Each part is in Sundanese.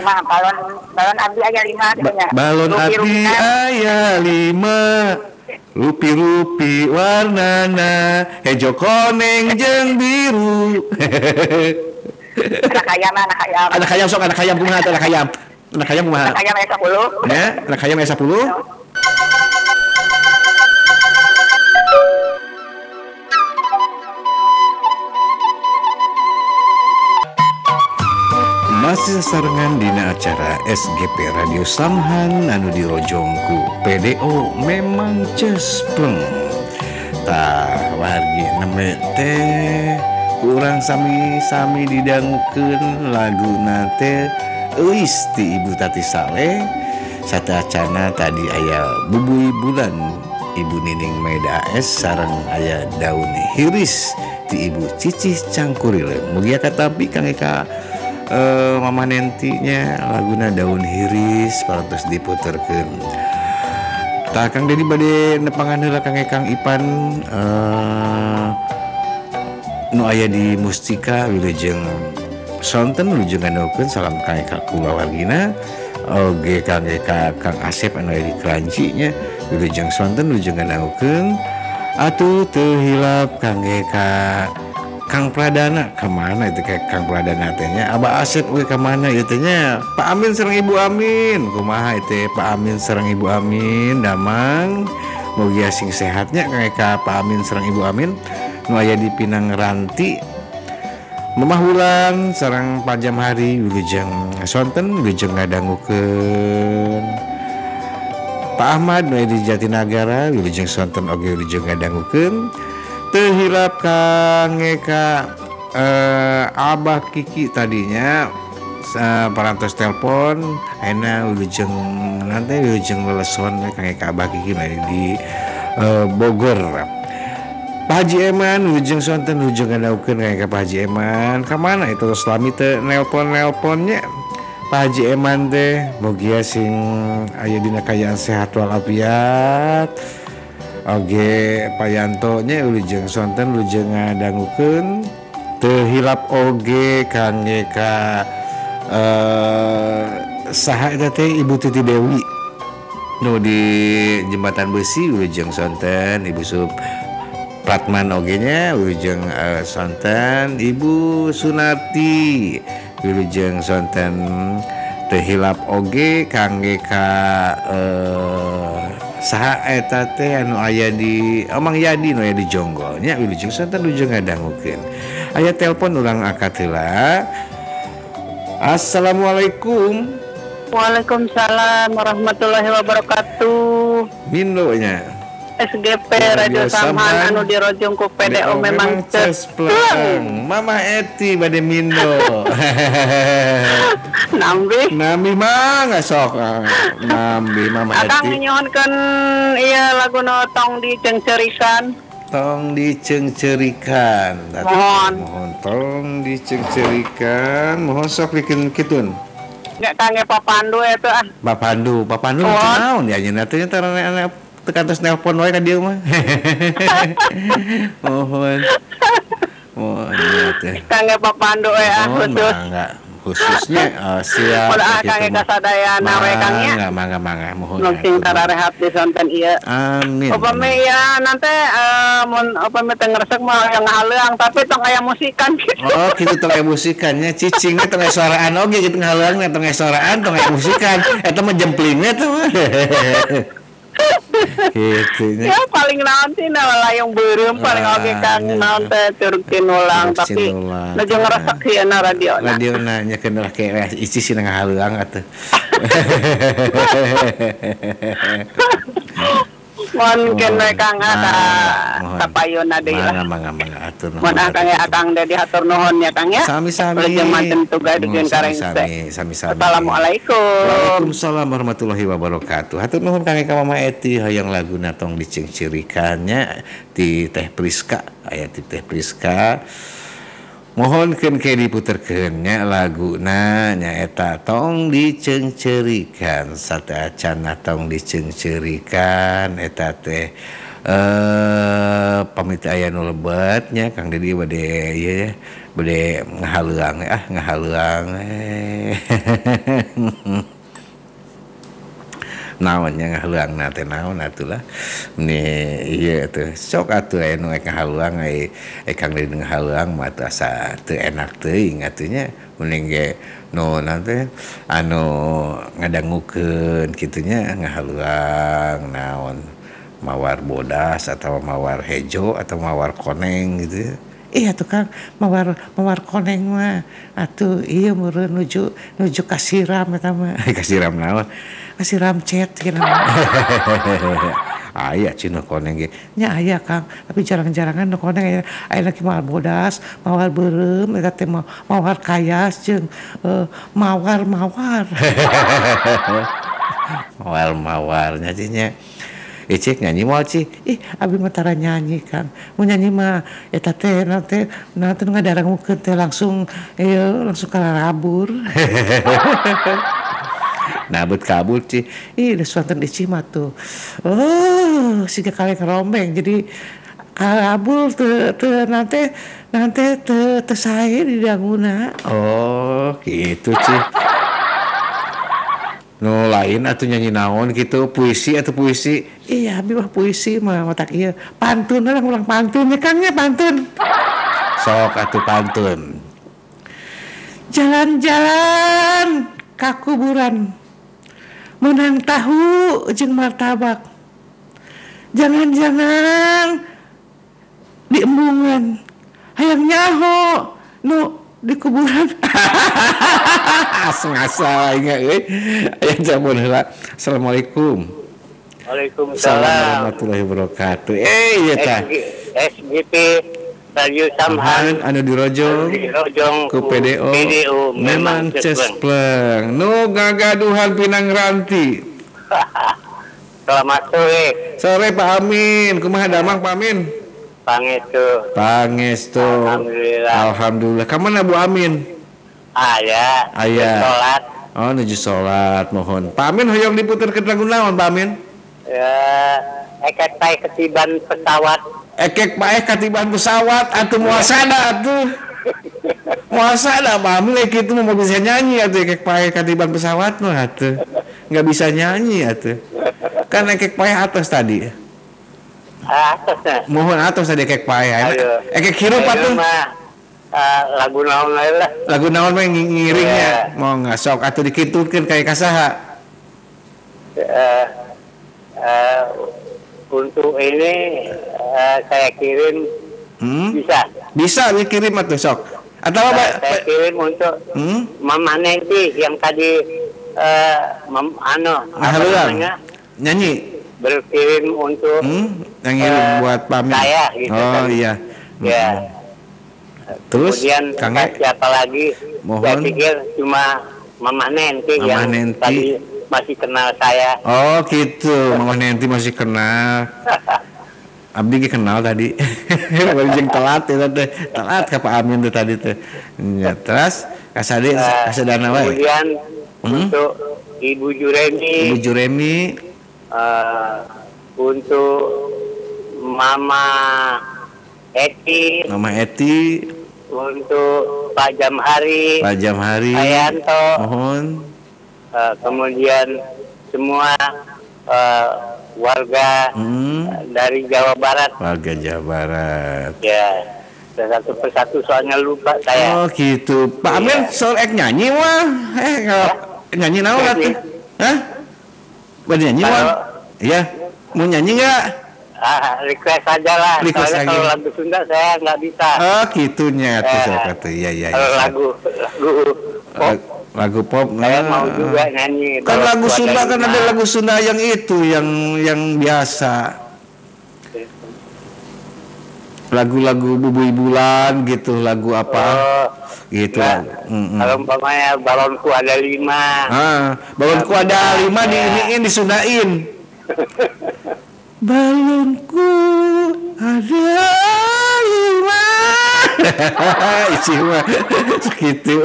mah balon abdi aya 5. Balon abdi aya 5. Rupi-rupi warnana hejo koneng jeung biru. Anak ayam, anak ayam. Anak ayam sok anak ayam kumaha anak ayam. Anak ayam kumaha? Anak ayam aya 10. Ya, anak ayam aya 10. Masih sasarengan dina acara SGP Radio Samhan anu dirojongku PDO memang cespleng. Tah wargi neme teh kurang sami-sami didangukeun laguna teh euis ti Ibu Tati Saleh. Satacana tadi aya Bubuy Bulan Ibu Nining Maida AS sareng aya Daun Hiris ti Ibu Cicih Cangkurileng. Mugia katapi Kang Eka Mama Nentinya laguna Daun Hiris parantos diputerkeun. Tah Kang Dedi bade nepangan heula Kang Kang Ipan nu aya di Mustika wilujeng sonten wilujeng ngandaukeun salam Kang Eka kulawargina oge Kang Eka Kang Asep anu aya di Kranji nya wilujeng sonten wilujeng ngandaukeun atuh teu hilap Kang Eka Kang Pradana kemana itu kayak Kang Pradana teh nya Abah Asep oge kemana ieu teh nya Pak Amin sareng Ibu Amin kumaha itu Pak Amin sareng Ibu Amin damang mugi sing sehatnya Kang Eka Pak Amin sareng Ibu Amin nu aya di Pinang Ranti Mamah Wulan sareng Pak Jamhari wilujeng sonten wilujeng ngadangukeun Pak Ahmad nu aya di Jatinagara wilujeng sonten oge wilujeng ngadangukeun teu hilap Kang Eka Abah Kiki tadinya parantos telepon ayeuna wilujeng nanti wilujeng leleson Kang Eka Abah Kiki nu di Bogor. Pak Haji Eman wilujeng sonten wilujeng ngadagukeun Kang Eka Pak Haji Eman ka mana itu selami teu nelpon-nelponnya Pak Haji Eman teh mugia sing aya dina kaayaan sehat walafiat. Oge Pak Yanto nya wilujeng sonten wilujeng ngadangukeun teu hilap oge Kang Eka saha eta teh Ibu Titi Dewi nu di Jembatan Besi wilujeng sonten Ibu Sup Pratman oge nya wilujeng sonten Ibu Sunarti wilujeng sonten teu hilap oge Kang Eka saha eta teh anu aya di Mang Yadi nu aya di Jonggol nya wilujeng sonten wilujeng ngadangukeun. Aya telepon urang angkat heula. Assalamualaikum. Waalaikumsalam warahmatullahi wabarakatuh. Mindo nya. SGP Radio Samhan anu dirojong ku PDO memang cespleng. Mama Eti bade mindo. Nambi. Nambi mah sok. Nambi Mama Eti. Akang nyuhunkeun ieu lagu nu tong diceungceurikan. Tong diceungceurikan. Mohon. Mohon tong diceungceurikan. Mohon sok bikin kitun. Enggak kangge Papandu eta ah. Papandu, Papandu naon ya nyeuna teh tarane tekan terus nelpon wae ka dieu mah. Mohon. Mohon teh. Kangge Papandu we ah khusus. Mangga khususnya siap. Ulah kangge kasadayana we Kang nya. Mangga mangga mohon. Sing tararehat di sonten ieu. Amin. Upami ya nanti mun upami teu ngresek mah yang ngahaleang tapi tong aya musikan gitu. Oh, kitu tong aya musikannya cicingnya tong aya suaraan oge kitu ngahaleangna tong aya suaraan tong aya musikan. Eta mah jemplingnya tuh. Gitu ya paling naon sih layung beureum paling oge Kang naon teh curug tinulang tapi nuju ngresek sieuna radiona. Radiona nya keun lah ke ici sih ngahaleuang atuh. Mohon keun Kang kapayuna deui lah. Mangga mangga atur nuhun. Mohon Kang Akang Dedi hatur nuhun ya Kang ya. Sami-sami. Wilujeng manten tugas dugikeun ka rengse. Sami-sami. Assalamualaikum. Waalaikumsalam warahmatullahi wabarakatuh. Hatur nuhun Kang Eka Mama Eti hoyong laguna tong diceungceurikan nya ti Teh Priska aya ti Teh Priska. Mohon keun ke diputerkeun nya laguna nyaeta tong diceungceurikan sateuacanna tong diceungceurikan eta teh Pamit aya nu lebet nya Kang Dedi bade ieu bade ngahaleuang ngahaleuang naon nya ngahaleuangna teh naon atuh lah ni ieu teh sok atuh aya nu ngahaleuang ai Kang Dedi ngahaleuang mah teu asa teu enak teuing atuh nya mending ge nu teh anu ngadangukeun kitu nya ngahaleuang naon mawar bodas atau mawar hejo atau mawar koneng gitu. Iya tuh Kang, mawar koneng mah atuh ieu meureun nuju kasiram eta mah. Kasiram naon? Kasiram cet cenah. Aya cenah koneng ge. Nya aya Kang, tapi jarang-jarangan nu koneng aya lagi mawar bodas, mawar beureum eta teh mawar kayas jeung mawar-mawar. Mawar-mawar nya nya. Icik nyanyi mau cih, ih abi mah tara nyanyi Kang, mau nyanyi mah eta teh nanti ngadarangukeun teh langsung ieu langsung kararabur. Nah bet kabur cih, ih da suanten Icih mah tuh, oh siga kaleng rombeng jadi karabur teu nanti teu sae di danguna. Oh gitu cih. Nu lain atuh nyanyi naon gitu, puisi atau puisi. Iya, abi mah puisi mah otak ieu. Pantun lah ulang pantun nya Kang nya pantun. Sok atuh pantun. Jalan-jalan ka kuburan. Menang tahu jeung martabak. Jangan-jangan di embungan. Hayang nyaho nu di kuburan. Asal ingat euy. Aya jamun heula. Assalamualaikum. Waalaikumsalam warahmatullahi wabarakatuh. Ieu tah. SGP Radio Samhan anu dirojong ku PDO memang cespleng. Nu gagaduhan pinang ranti. Selamat sore. Sore Pak Amin. Kumaha damang Pak Amin? Pangestu. Pangestu. Alhamdulillah. Alhamdulillah. Ka mana Bu Amin? Aya. Aya. Salat. Oh, nuju salat, mohon. Pak Amin hoyong diputerkeun lagu naon Pak Amin? Ya, ekek paeh ketiban pesawat. Ekek paeh ketiban pesawat atuh moal sada atuh. Moal sada Pak Amin kitu mau bisa nyanyi atuh ekek paeh ketiban pesawat mah atuh. Enggak bisa nyanyi atuh. Kan ekek paeh atas tadi. Atas. Mohon atas tadi ekek paeh. Ekek hirup atuh. Lagu naon lain lah. Lagu naon mah ngiringnya. Mau nggak sok atuh dikiturkeun kayak kasaha. Untuk ini saya kirim bisa. Bisa dikirim atuh sok. Atau apa? Saya kirim untuk Mama Nanti yang tadi apa namanya? Nyanyi. Berkirim untuk yang ngirim buat Pami. Saya gitu. Oh kan. Iya. Ya. Terus kemudian Kang siapa lagi? Mohon. Saya pikir cuma Mama Nanti yang Nanti. Tadi masih kenal saya. Oh gitu, Mama Nanti masih kenal. Abdi kenal tadi. Baru jeung telat ya teh. Telat ka Pak Amin tuh tadi teh. Ya, terus kasade kasadana wae. Kemudian untuk Ibu Juremi. Ibu Juremi. Untuk Mama Eti. Mama Eti. Untuk Pak Jamhari. Pak Jamhari. Ayanto. Mohon. Kemudian semua warga dari Jawa Barat. Warga Jawa Barat. Ya, satu persatu soalnya lupa saya. Oh gitu. Pak Amin soal ek nyanyi wah. Nyanyi naon atuh? Hah? Bade nyanyi wah? Iya. Mau nyanyi nggak? Request aja lah. Request soalnya lagi. Kalau lagu Sunda saya nggak bisa. Oh gitunya tuh saya. Iya iya. Kalau lagu pop. Lagu pop. Saya mau juga nyanyi. Kan lagu Sunda kan ada lagu Sunda yang itu yang biasa. Lagu-lagu Bubuy Bulan gitu, lagu apa? Gitu. Nah, kalau umpamanya balonku ada 5. Ah, balonku ada 5 diiniin disundain. Balonku ada 5. Isi mah segitu.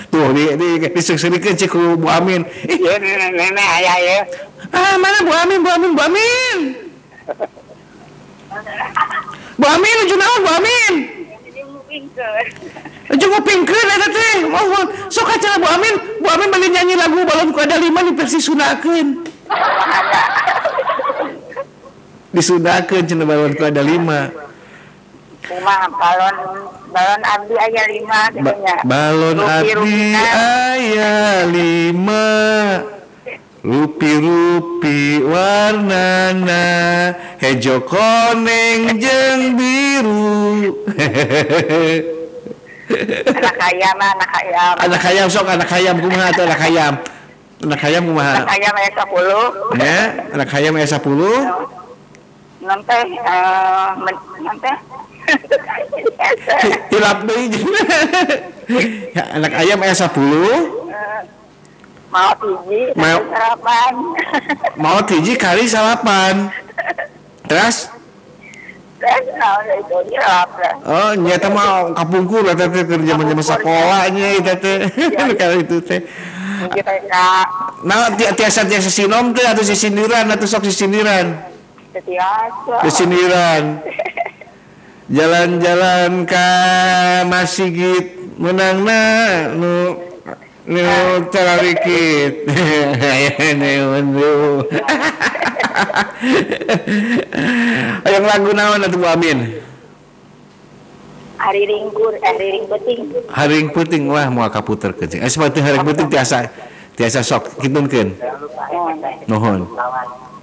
Tuh di disukseurikeun cik ku Bu Amin. Ih, nenek ayah ya. Ah, mana Bu Amin, Bu Amin, Bu Amin. Bu Amin nuju naon Bu Amin? Nuju ngupingkeun eta teh. Mohon sok acara Bu Amin, Bu Amin bade nyanyi lagu Balonku Ada 5 di versi Sundakeun. Disundakeun cenah Balonku Ada 5. Kumaha balon abdi aya 5 nya. Balon abdi aya 5. Rupi-rupi warnana hejo koneng jeung biru. Anak ayam, anak ayam. Anak ayam sok anak ayam kumaha atuh anak ayam. Anak ayam kumaha? Anak ayam aya 10. Nya, anak ayam aya 10. Nanti nanti hilap deui. Ya, anak ayam aya 10. Maot hiji salapan. Maot hiji kali salapan. Terus? Oh, nyata mah kapungkur eta teh keur zaman-zaman sakola nya eta teh. Kali itu teh. Nah, tiasa sinom teh atuh sisindiran atuh sok sisindiran. Tiasa. Sisindiran. Jalan-jalan ka Masigit meunangna nu cararikit. Nu. Hayang lagu naon atuh Bu Amin? Hari ringkur, hari ring peuting. Hari ring peuting wah moal kaputerkeun cing. Sepatu hari ring peuting tiasa sok kitunkeun. Nuhun.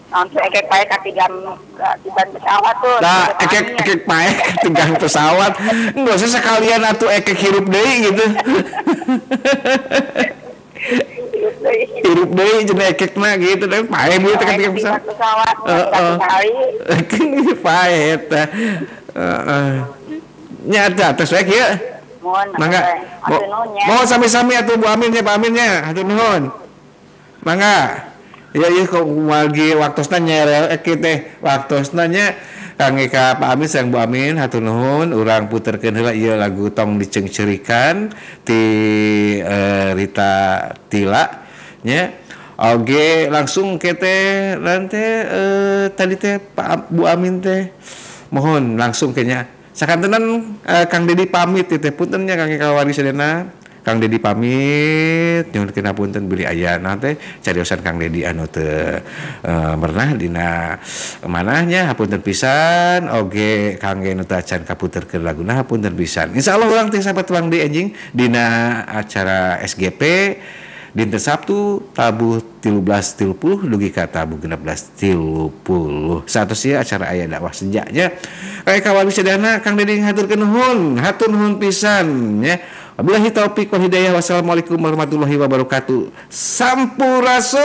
Langsung ekek pae katigan pesawat tuh. Nah, ekek pae katigan pesawat. Enggak usah sekalian atuh ekek hirup deui gitu. Hirup deui cenah ekekna gitu deh pae deui teh katigan pesawat. Heeh. Pae eta. Heeh. Nya eta tos we kieu. Mohon. Mangga. Mohon sami-sami atuh Bu Amin nya Pak Amin nya. Hatur nuhun. Mangga. Ya iya kok wargi waktosna nyerel teh waktosna nya kangge ka Pak Amin sareng Bu Amin hatur nuhun urang puterkeun heula ieu lagu Tong Diceungceurikan ti Rita Tila nya. Oge langsung ke teh nanti tadi teh Pak Bu Amin teh mohon langsung kayaknya sakantenan Kang Dedi pamit teh punten nya kangge ka wargi sadayana. Kang Dedi pamit nyuhunkeun hapunten bilih aya naon teh cariosan Kang Dedi anu teu merenah dina manahnya hapunten pisan oge kangge nu teu acan kaputerkeun laguna hapunten pisan. Insyaallah urang teh sahabat tuang deui anjing dina acara SGP dinten Sabtu tabuh 13.30 dugi ka tabuh 16.30. Saatos ieu acara aya dakwah senjanya. Kayak kawan sadayana Kang Dedi ngaturkeun nuhun, hatur nuhun pisan nya. Wabillahi taufik wal hidayah. Wassalamualaikum warahmatullahi wabarakatuh. Sampurasun.